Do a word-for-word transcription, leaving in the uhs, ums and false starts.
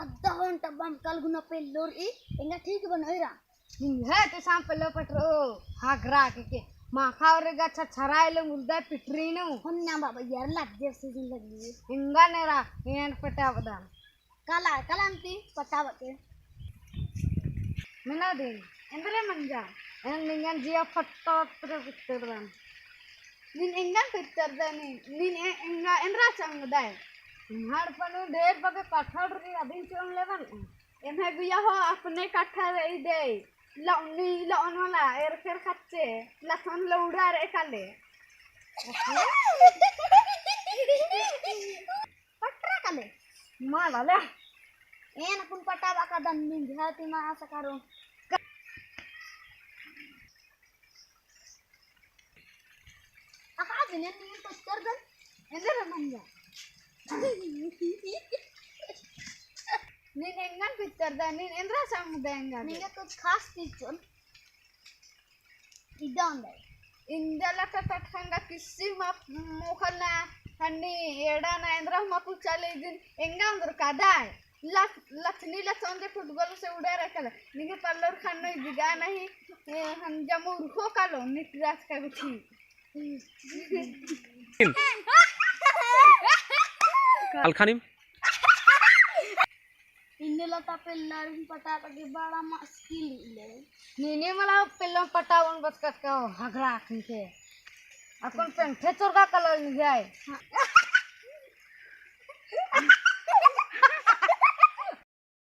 अद्दा होन टब्बा में कल गुना पेल्लोर ई, एंगा ठीक बनोइरा। निंग्है ते साम पेल्लो पटरो, हागरा के के। माखा और गा छछराए ले मुर्दा पिटरी नु। होन ना बाबा यार, लग जे सीजन लगी। एंगा नेरा, एन पटा बदान। काला, काला अंती पटा बके। मेना दिन, एन्दरे मंजा। एन निंगन जिया फट्टा तरे पिटर बदान। नीन एंगन पिटर बदान, नीन ए-, एंगा एन्दरा चंगदाय। हड़पनु ढेर बगे कठर री अदिन चोम लेवन। एम्है गुया हो अपने कठर ई दे। लौनी, लौन वाला, एर फेर खच्चे, लसन लौड़ा रे काले। पटरा काले। माला ले। एन अक्कुन पटाबआ कादन निंग्है ती मा आसा करो। अका जिने नीन तो चर दन। एन्दर मंजा। नीन एंगन पितर दन, नीन एन्दरा सामु दे एंगन। निंगे कुछ खास चीज चोन। इदा ओन्दे। इंदा लता तटखंगा किस्सी मा मोखल ना हन्नी एड़ा ना एन्दरा मा पुचाले दिन एंगा ओन्दर कादाय। लत-, लथनी लथोंदे फुटबॉल से उड़ा रखल। निंगे पल्लोर खानो इदिगा नहीं, ए, हम जमुर हो कालो निकरास का गुठी। अलखानिम। इन्ने लता पेल्लर पटा तके बड़ा मुश्किल ले। नीने मला पेल्लम पटावन बस कटका हगरा खिंके। अक्कुन पेंठे चोरका कलर निंग्है।